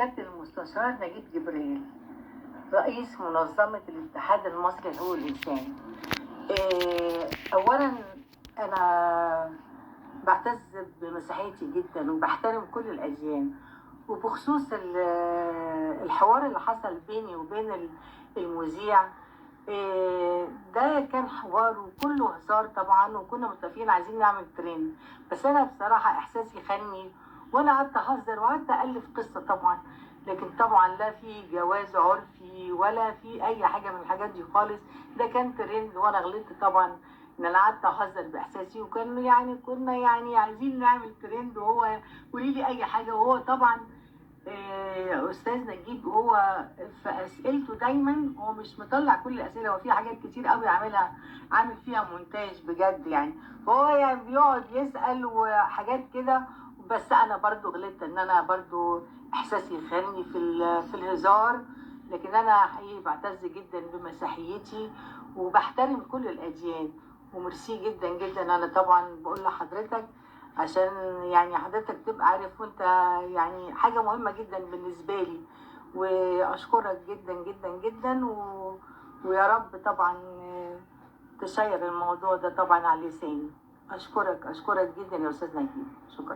سيادة المستشار نجيب جبريل رئيس منظمة الاتحاد المصري لحقوق الإنسان. أولا أنا بعتز بمسيحيتي جدا وبحترم كل الأديان، وبخصوص الحوار اللي حصل بيني وبين المذيع، ده كان حوار وكله هزار طبعا، وكنا متفقين عايزين نعمل ترند، بس أنا بصراحة إحساسي خانني وأنا قعدت أهزر وقعدت ألف قصة طبعا، لكن طبعا لا في جواز عرفي ولا في أي حاجة من الحاجات دي خالص. ده كان ترند وأنا غلطت طبعا إن أنا قعدت أهزر بإحساسي، وكان يعني كنا يعني عايزين نعمل ترند وهو قولي لي أي حاجة، وهو طبعا أستاذ نجيب هو في أسئلته دايما هو مش مطلع كل الأسئلة، هو في حاجات كتير قوي عاملها، عامل فيها مونتاج بجد يعني، فهو يعني بيقعد يسأل وحاجات كده، بس أنا برضو غلطت إن أنا برضو إحساسي خانني في الهزار، لكن أنا حقيقي بعتز جدا بمسيحيتي وبحترم كل الأديان، وميرسي جدا جدا. أنا طبعا بقول لحضرتك عشان يعني حضرتك تبقى عارف، وانت يعني حاجة مهمة جدا بالنسبة لي، وأشكرك جدا جدا جدا، ويا رب طبعا تشير الموضوع ده طبعا على لساني. أشكرك جدا يا أستاذ نجيب، شكرا.